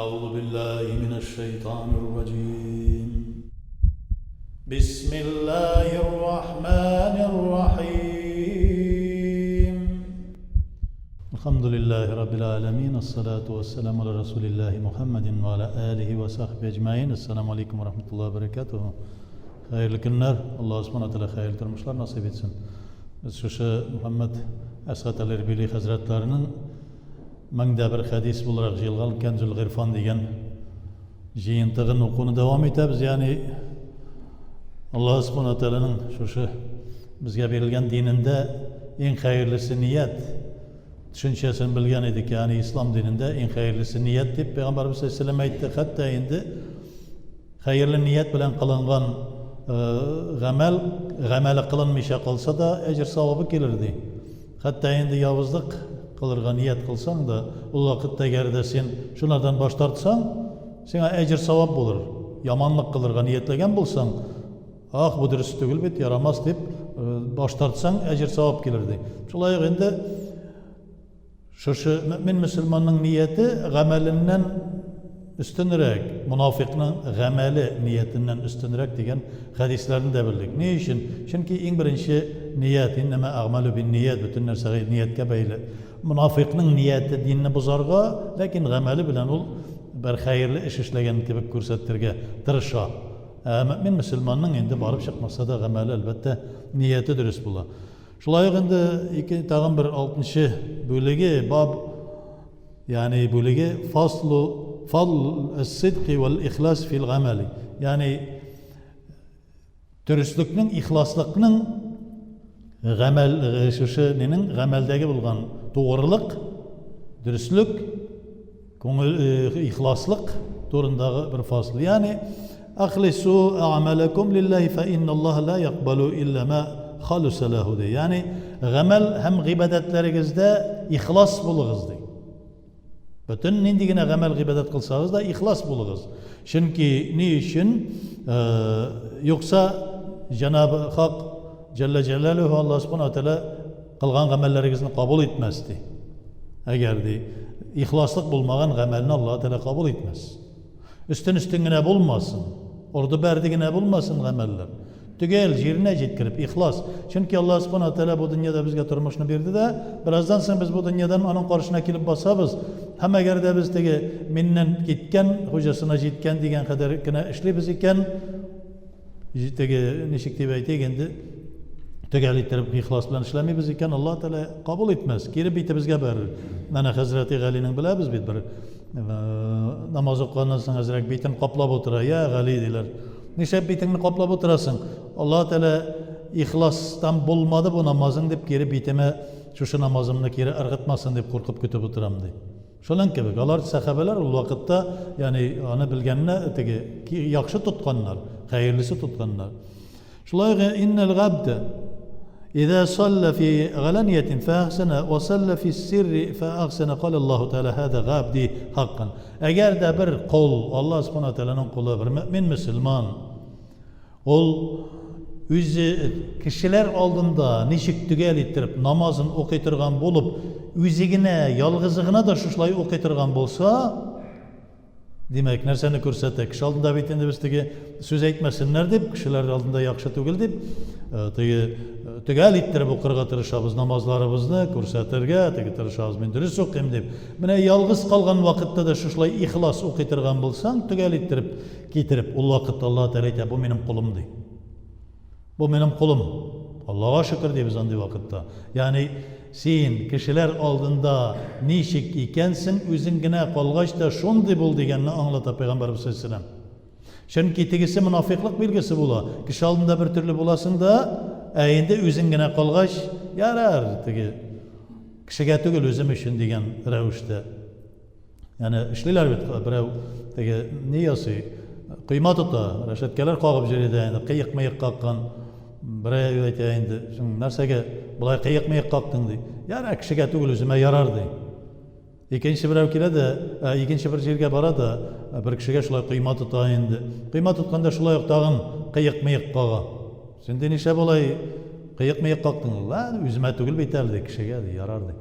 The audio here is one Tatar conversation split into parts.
أعوذ بالله من الشيطان الرجيم بسم الله الرحمن الرحيم الحمد لله رب العالمين الصلاة والسلام على رسول الله محمد وعلى آله وصحبه أجمعين السلام عليكم ورحمة الله وبركاته Хәерле көннәр, Аллаһ Субхана Тәгалә хәерле тормышлар насыйп итсен. Без шушы Мөхәммәд Әсгать әл-Ирбили хәзрәтләренең 1001 хәдис буларак җыелган Кәнзул Гыйрфан дигән җыентыгын укуны дәвам итәбез. Ягъни Аллаһ Субхана Тәгаләнең шушы безгә бирелгән динендә иң хәерлесе ният төшенчәсен белгән идек. Ягъни ислам динендә иң хәерлесе ният дип Пәйгамбәрбез саллаллаһу алейһи әйтте. Хәтта инде Хәерле ният белән кылынган гамәл, гамәле кылынмыйча калса да, әҗер-савабы килер, ди. Хәтта инде явызлык кылырга ният кылсаң да, ул вакытта әгәр дә син шунардан баш тартсаң, сиңа әҗер-савап булыр. Яманлык кылырга ниятләгән булсаң, ах, бу дөрес түгел бит, ярамас дип, баш тартсаң, әҗер-савап килер, ди. Шулай ук инде Шушы мөэмин мөселманның нияте гамәленнән өстенрәк, монафикның гамәле ниятеннән өстенрәк дигән хәдисләрне дә белдек. Ни өчен? Чөнки иң беренче ният, иннәмә әгъмәлү бинният, бөтен нәрсә нияткә бәйле. Монафикның нияте динне бозарга, ләкин гамәле белән ул бер хәерле эш эшләгән кебек күрсәтергә тырыша. Ә мөэмин мөселманның инде барып чыкмаса да гамәле, әлбәттә, нияте дөрес була. Шулай ук инде ике тагын бер алтынчы бүлеге баб, ягъни бүлеге фаслу фадл ас-сидки вал ихлас фил гамали. Ягъни дөреслекнең, ихласлыкның гамәл шушы нинең гамәлдәге булган тугрылык, дөреслек Күңел ихласлык турындагы бер фасыл. Ягъни Ахлису а'малакум лиллаһи фа инналлаһа ла якбалу илля ма халуса лаху ди. Ягъни гамәл һәм гыйбадәтләрегездә ихлас булыгыз ди. Бөтен нинди генә гамәл гыйбадәт кылсагыз да ихлас булыгыз. Чөнки ни өчен юкса Җәнабы Хак Җәллә Җәләлүһү Аллаһ Субхану ва Тәгалә кылган гамәлләрегезне кабул итмәс ди. Әгәр ди, ихласлык булмаган гамәлне Аллаһ Тәгалә кабул итмәс. Өстен-өстен генә булмасын, орды-бәрде генә булмасын гамәлләр. Төгәл, җиренә җиткереп, ихлас. Чөнки Аллаһ Субхану ва Тәгалә бу дөньяда безгә тормышны бирде дә, бераздан соң без бу дөньядан аның каршына килеп басабыз. Һәм әгәр дә без теге миннән киткән, хуҗасына җиткән дигән кадәр генә эшлибез икән, Теге, ничек дип әйтик инде, төгәл иттереп ихлас белән эшләмибез икән, Аллаһ Тәгалә кабул итмәс, кире битебезгә бәрер. Менә хәзрәти Галинең беләбез бит бер намаз укыганнан соң әзрәк битен каплап утыра. Я Гали диләр. Нишләп битеңне каплап утырасың? Аллаһ Тәгалә ихластан булмады бу намазың дип кире битемә шушы намазымны кире ыргытмасын дип куркып көтеп утырам ди. Шуның кебек, алар сәхабәләр ул вакытта, ягъни аны белгәнне теге яхшы тотканнар, хәерлесе тотканнар. Шулай ук иннәл габд Иза салла фи галаниятин фәахсана ва салла фи сирри фәахсана кала Аллаһу тәгалә һәза габди хаккан. Әгәр дә бер кол, Аллаһ субхана тәгаләнең колы, бер мөэмин мөселман Ул үзе кешеләр алдында ничек төгәл иттереп намазын укый торган булып, үзе генә, ялгызы гына да шушылай укый торган булса, димәк, нәрсәне күрсәтә? Кеше алдында бит инде без теге сүз әйтмәсеннәр дип, кешеләр алдында яхшы түгел дип, э, теге э, төгәл иттереп укырга тырышабыз намазларыбызны, күрсәтергә, теге тырышабыз, мин дөрес укыйм дип. Менә ялгыз калган вакытта да шушылай ихлас укый торган булсаң, төгәл иттереп, Китереп, ул вакытта Аллаһ Тәгалә әйтә, бу минем колым, ди. Бу минем колым. Аллаһга шөкер дибез андый вакытта. Ягъни син кешеләр алдында ничек икәнсең, үзең генә калгач та шундый бул дигәнне аңлата Пәйгамбәрбез саллаллаһу алейһи Чөнки тегесе монафикълык билгесе була. Кеше алдында бер төрле буласың да, ә инде үзең генә калгач, ярар, теге кешегә түгел, үзем өчен дигән рәвештә. Яны эшлиләр бит, берәү теге ни ясый, койма тота, рәшәткәләр кагып йөри дә инде, кыек-мыек каккан. Берәү әйтә инде, соң нәрсәгә болай кыек-мыек кактың ди. Ярар, кешегә түгел, үземә ярар ди. Икенче берәү килә дә, икенче бер җиргә бара да, бер кешегә шулай койма тота инде. Койма тотканда шулай ук тагын кыек-мыек кага. Син ди нишләп болай кыек-мыек кактың? Ла, үземә түгел бит әле ди, кешегә ди, ярар ди.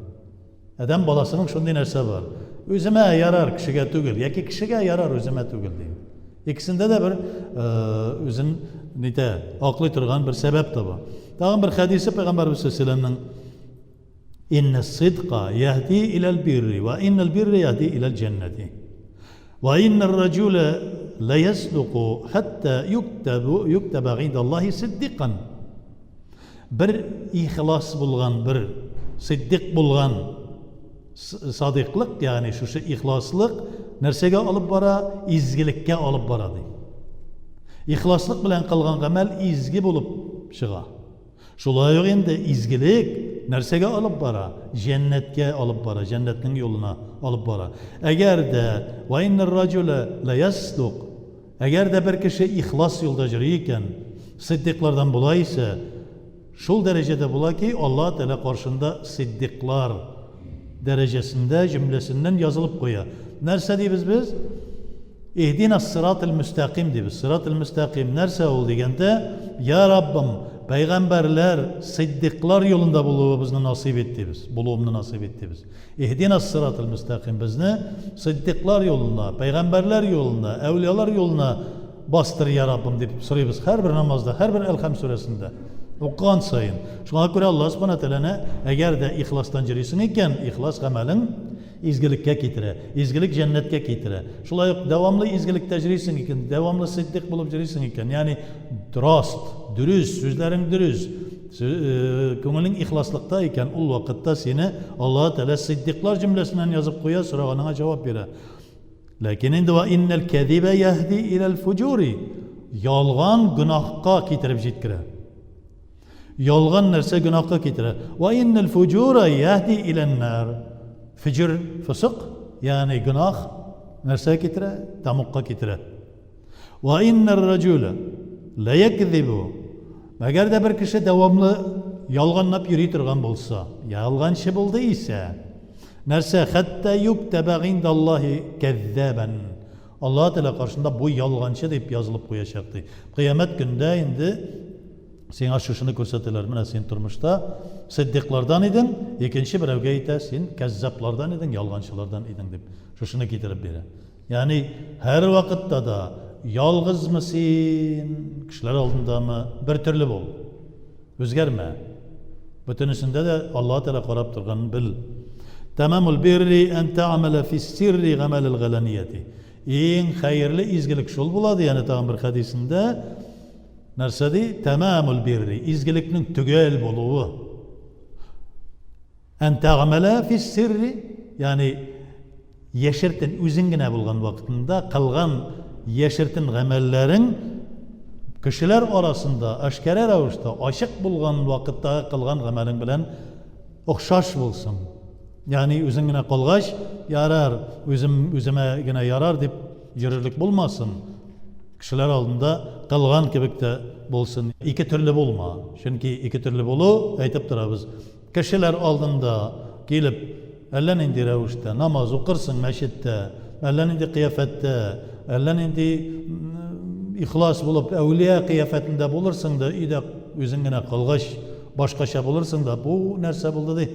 Адәм баласының шундый нәрсә бар. Үземә ярар, кешегә түгел, яки кешегә ярар, үземә түгел ди. Икесендә дә бер үзен нитә, аклый торган бер сәбәп таба. Тагын бер хәдисе пәйгамбәрбез саллаллаһу Инна сидка яһди иләл бирри ва иннал бирра яһди иләл җәннәти. Ва иннар раҗула ла ясдуку хатта юктабу юктаба гиндаллаһи сиддикан. Бер ихлас булган, бер сиддик булган садыйклык, ягъни шушы ихласлык нәрсәгә алып бара? Изгелеккә алып бара ди. Ихласлык белән кылган гамәл изге булып чыга. Шулай ук инде изгелек нәрсәгә алып бара? Җәннәткә алып бара, җәннәтнең юлына алып бара. Әгәр дә ва иннар раҗула ла ясдук, әгәр дә бер кеше ихлас юлда йөри икән, сиддиклардан була исә, шул дәрәҗәдә була ки, Аллаһ Тәгалә каршында сиддиклар дәрәҗәсендә җөмләсеннән язылып куя. Нәрсә дибез без? Иһдина ссырател мөстәкыйм дибез. Сырател мөстәкыйм нәрсә ул дигәндә, Я Раббым, пәйгамбәрләр, сиддиклар юлында булуыбызны насыйп ит дибез. Булуымны насыйп ит дибез. Иһдина ссырател мөстәкыйм безне сиддиклар юлына, пәйгамбәрләр юлына, әүлиялар юлына бастыр, я Раббым дип сорыйбыз һәрбер намазда, һәрбер Әлхәм сүрәсендә укыган саен. Шуңа күрә Аллаһ Субхана Тәгаләне әгәр дә ихластан йөрисең икән, ихлас гамәлең изгелеккә китерә. Изгелек җәннәткә китерә. Шулай ук дәвамлы изгелектә җөрисең икән, дәвамлы сиддик булып җөрисең икән, ягъни раст, дөрес, сүзләрең дөрес, күңелең ихласлыкта икән, ул вакытта сине Аллаһ Тәгалә сиддиклар җөмләсеннән язып куя, сораганыңа җавап бирә. Ләкин инде ва иннәл кәзибә яһди иләл фуҗури. Ялган гөнаһка китереп җиткерә. Ялган нәрсә гөнаһка китерә. Ва иннал фуҗура яһди илән-нар. Фөҗр фысык, ягъни гөнаһ нәрсә китерә? Тәмугка китерә. Ва иннар раҗула ла якзибу. Әгәр дә бер кеше дәвамлы ялганлап йөри торган булса, ялганчы булды исә, нәрсә хәтта юктаба гиндаллаһи кәззабан. Аллаһ Тәгалә каршында бу ялганчы дип язылып куячак ди. Кыямәт көндә инде сиңа шушыны күрсәтәләр. Менә син тормышта сиддиклардан идең, икенче берәүгә әйтә, син кәззаплардан идең, ялганчылардан идең дип шушыны китереп бирә. Ягъни һәр вакытта да ялгызмы син, кешеләр алдындамы, бер төрле бул. Үзгәрмә. Бөтенесендә дә Аллаһ Тәгалә карап торганын бел. Тәмамул бирри ән тәгъмәлә фис сирри гамәлел галәнияти. Иң хәерле изгелек шул була ди, янә тагын бер хәдисендә нәрсә ди? Тәмамул бирри, изгелекнең төгәл булуы. Ән тәгъмәлә фис сирри, ягъни яшертен үзең генә булган вакытында кылган яшертен гамәлләрең кешеләр арасында әшкәрә рәвештә ачык булган вакыттагы кылган гамәлең белән охшаш булсын. Ягъни үзең генә калгач, ярар, үзем үземә генә ярар дип йөрерлек булмасын. Кешеләр алдында кылган кебек тә булсын. Ике төрле булма. Чөнки ике төрле булу, әйтеп торабыз, Кешеләр алдында килеп, әллә нинди рәвештә намаз укырсың мәчеттә, әллә нинди кыяфәттә, әллә нинди ихлас булып, әүлия кыяфәтендә булырсың да, өйдә үзең генә калгач, башкача булырсың да, бу нәрсә булды ди?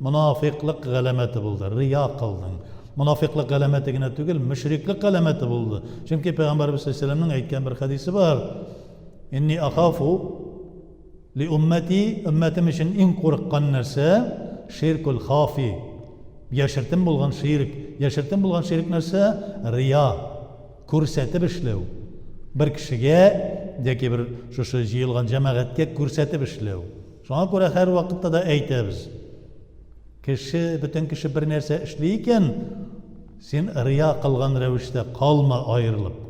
Монафикълык галәмәте булды, рия кылдың. Монафикълык галәмәте генә түгел, мөшриклек галәмәте булды. Чөнки Пәйгамбәребез саллаллаһу алейһи ва сәлләмнең әйткән бер хәдисе бар. Инни ахафу Ли уммәти, өммәтем өчен иң курыккан нәрсә, ширкул хафи, яшертен булган ширк. Яшертен булган ширк нәрсә? Рия, күрсәтеп эшләү. Бер кешегә яки бер шушы җыелган җәмәгатькә күрсәтеп эшләү. Шуңа күрә һәрвакытта да әйтәбез. Кеше, бөтен кеше бер нәрсә эшли икән, син рия кылган рәвештә калма аерылып.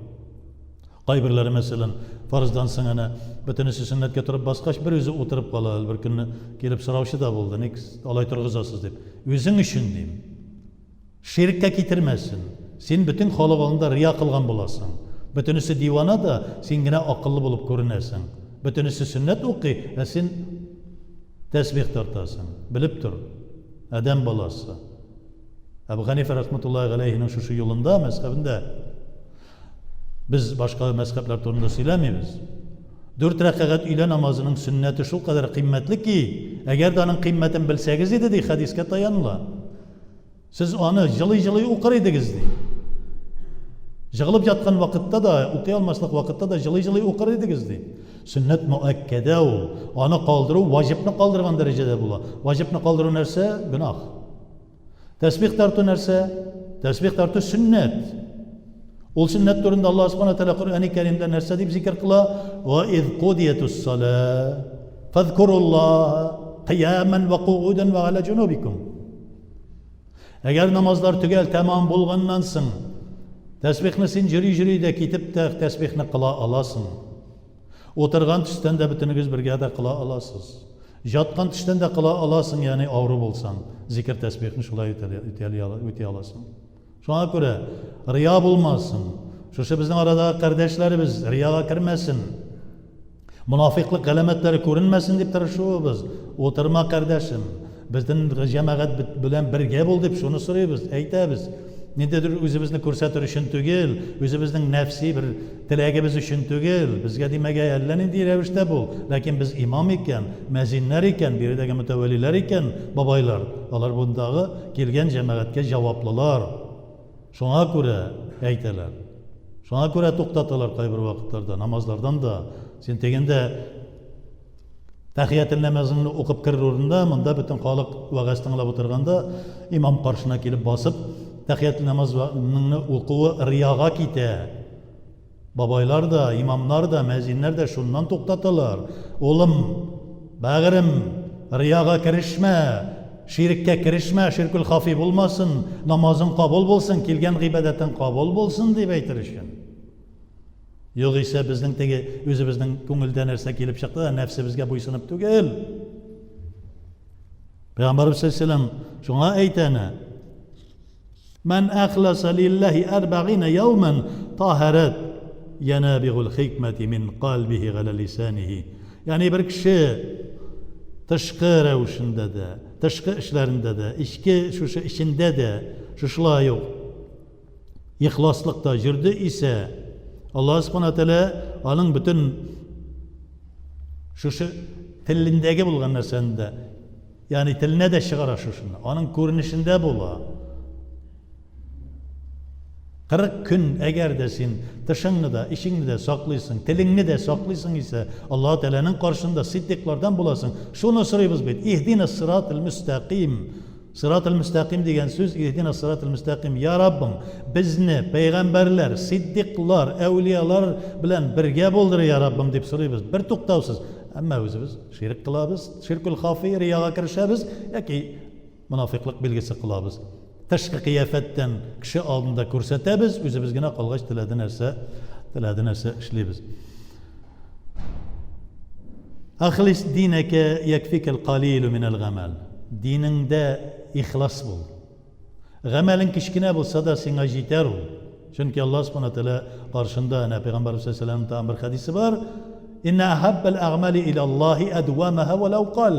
Кайберләре, мәсәлән, фарыздан соң әнә бөтенесе сөннәткә торып баскач, бер үзе утырып кала. Әле бер көнне килеп сораучы да булды, ник алай торгызасыз дип. Үзең өчен дим. Ширккә китермәсен. Син бөтен халык алдында рия кылган буласың. Бөтенесе дивана да, син генә акыллы булып күренәсең. Бөтенесе сөннәт укый, ә син тәсбих тартасың. Белеп тор, адәм баласы. Әбу Хәнифә рәхмәтуллаһи галәйһинең шушы юлында, мәзһәбендә Без башка мәзһәбләр турында сөйләмибез. Дүрт рәкәгать өйлә намазының сөннәте шулкадәр кыйммәтле ки, әгәр дә аның кыйммәтен белсәгез иде, ди хәдискә таяныла. Сез аны җылый-җылый укыр идегез, ди. Җыгылып яткан вакытта да, укый алмаслык вакытта да җылый-җылый укыр идегез, ди. Сөннәт мөәккәдә ул. Аны калдыру ваҗибны калдырган дәрәҗәдә була. Ваҗибны калдыру нәрсә? Гөнаһ. Тәсбих тарту нәрсә? Тәсбих тарту сөннәт. Ул сөннәт турында Аллаһ Субхану тәгалә Коръәни Кәримдә нәрсә дип зикер кыла? Ва из кудиятус сала фазкуруллаһа кыяман ва куудан ва аля җунубикум. Әгәр намазлар төгәл тәмам булганнан соң, тәсбихне син җөри-җөри дә китеп тә тәсбихне кыла аласың. Утырган төстән дә бөтенегез бергә дә кыла аласыз. Җаткан төштән дә кыла аласың, ягъни авыру булсаң, зикер тәсбихне шулай үти аласың. Шуңа күрә рия булмасын. Шушы безнең арадагы кардәшләребез рияга кермәсен. Монафиклык галәмәтләре күренмәсен дип тырышуыбыз. Утырма, кардәшем. Безнең җәмәгать белән бергә бул дип шуны сорыйбыз, әйтәбез. Ниндидер үзебезне күрсәтер өчен түгел, үзебезнең нәфси бер теләгебез өчен түгел. Безгә димәгә әллә нинди рәвештә бул. Ләкин без имам икән, мәзиннәр икән, биредәге мөтәвәлиләр икән, бабайлар, алар бундагы килгән җәмәгатькә җаваплылар. Шуңа күрә әйтәләр. Шуңа күрә туктаталар кайбер вакытларда, намазлардан да. Син тегендә тәхиятел намазыңны укып керер урында, монда бөтен халык вәгазь тыңлап утырганда, имам каршына килеп басып, тәхиятел намазыңны укуы рияга китә. Бабайлар да, имамнар да, мәзиннәр дә шуннан туктаталар. Улым, бәгырем, рияга керешмә, ширеккә керешмә, ширкүл хафи булмасын, намазың кабул булсын, килгән гыйбадәтең кабул булсын, дип әйтер өчен. Югыйсә безнең теге үзебезнең күңелдә нәрсә килеп чыкты да, нәфсебезгә буйсынып түгел. Пәйгамбәрбез саллаллаху шуңа әйтә әнә. Ман ахласа лиллаһи арбагина яуман таһарат янабигул хикмәти мин калбихи галя лисанихи. Ягъни бер кеше тышкы рәвешендә дә, тышкы эшләрендә дә, эчке шушы эчендә дә шушылай ук ихласлыкта җөрде исә, Аллаһ Субхана Тәгалә аның бөтен шушы телендәге булган нәрсәне дә, ягъни теленә дә чыгара шушыны. Аның күренешендә була. 40 көн әгәр дә син тышыңны да, эчеңне дә саклыйсың, телеңне дә саклыйсың исә, Аллаһ Тәгаләнең каршында сиддиклардан буласың. Шуны сорыйбыз бит. Иһдина сиратал мөстәкыйм. Сиратал мөстәкыйм дигән сүз, иһдина сиратал мөстәкыйм, я Раббым, безне пәйгамбәрләр, сиддиклар, әүлиялар белән бергә булдыр, я Раббым, дип сорыйбыз. Бер туктаусыз. Әмма үзебез ширк кылабыз, ширкул хафи, рияга керешәбез яки монафиклык билгесе кылабыз. Тышкы кыяфәттән кеше алдында күрсәтәбез, үзебез генә калгач теләде нәрсә, теләде нәрсә эшлибез. Ахлис динәкә якфикәл калилу минәл гамәл. Динеңдә ихлас бул. Гамәлең кечкенә булса да сиңа җитәр ул. Чөнки Аллаһ Субхана Тәгалә каршында әнә Пәйгамбәрбез саллаллаһу алейһи тагын бер хәдисе бар. Инна ахаббал әгъмали илаллаһи адвамаһа ва лау кал.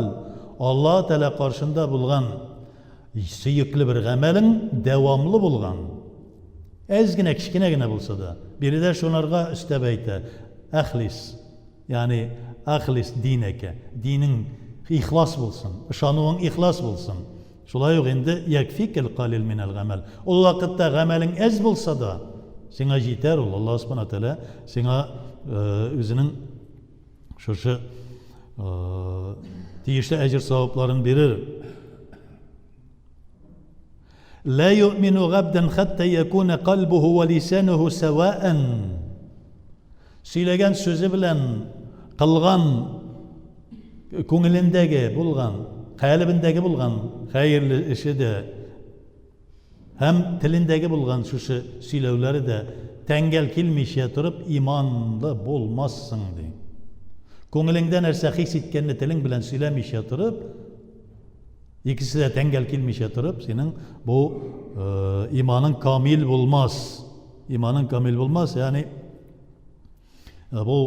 Аллаһ Тәгалә каршында булган сөекле бер гамәлең дәвамлы булган. Әз генә, кечкенә генә булса да. Биредә шунарга өстәп әйтә. Әхлис. Ягъни әхлис динәкә. Динең ихлас булсын, ышануың ихлас булсын. Шулай ук инде якфикәл калил минәл гамәл. Ул вакытта гамәлең әз булса да, сиңа җитәр ул. Аллаһ Субхана Тәгалә сиңа үзенең шушы тиешле әҗер-савапларын бирер. Ла юъмину габдан хатта якуна калбуху ва лисануху саваан. Сөйләгән сүзе белән кылган күңелендәге булган, калебендәге булган хәерле эше дә һәм телендәге булган шушы сөйләүләре дә тәңгәл килмичә торып иманлы булмассың ди. Күңелеңдә нәрсә хис иткәнне телең белән сөйләмичә торып, Икесе дә тәңгәл килмичә торып, синең бу э, иманың камил булмас. Иманың камил булмас, ягъни э, бу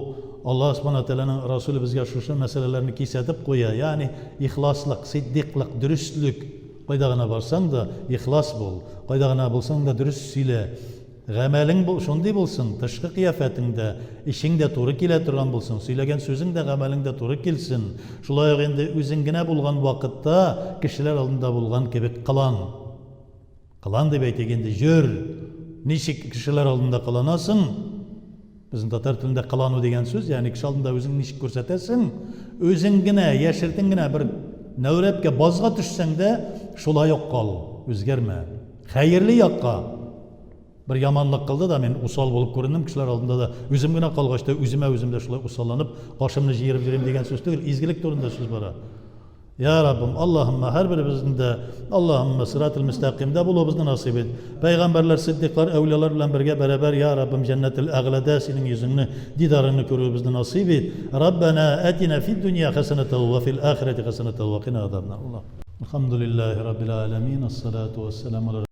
Аллаһ Субхана Тәгаләнең Расулы безгә шушы мәсьәләләрне кисәтеп куя, ягъни ихласлык, сиддиклык, дөреслек. Кайда гына барсаң да, ихлас бул. Кайда гына булсаң да, дөрес сөйлә. Гамәлең бул, шундый булсын, тышкы кыяфәтең дә, эчең дә туры килә торган булсын, сөйләгән сүзең дә, гамәлең дә туры килсен. Шулай ук инде үзең генә булган вакытта кешеләр алдында булган кебек кылан. Кылан дип әйтик инде, җөр. Ничек кешеләр алдында кыланасың? Безнең татар телендә кылану дигән сүз, ягъни кеше алдында үзең ничек күрсәтәсең, үзең генә, яшертен генә бер нәүрәпкә, базга төшсәң дә, шулай ук кал, үзгәрмә. Хәерле якка. Бер яманлык кылды да, мин усал булып күрендем кешеләр алдында да. Үзем генә калгач та, үземә үзем дә шулай усалланып, кашымны җыерып йөрим дигән сүз түгел, изгелек турында сүз бара. Я Раббым, Аллаһымма һәрберебезнең дә Аллаһымма сиратул мөстәкыймдә булуыбызны насыйп ит. Пәйгамбәрләр, сиддиклар, әүлиялар белән бергә бәрабәр, я Раббым, җәннәтел әгъләдә синең йөзеңне, дидарыңны күрүебезне насыйп ит. Раббана атина фид дөнья хәсәнәтәу ва фил ахирәти хәсәнәтәу ва кина азабнар. Аллаһ. Әлхәмдүлилләһи раббил аләмин, ассалату вассаламу аля.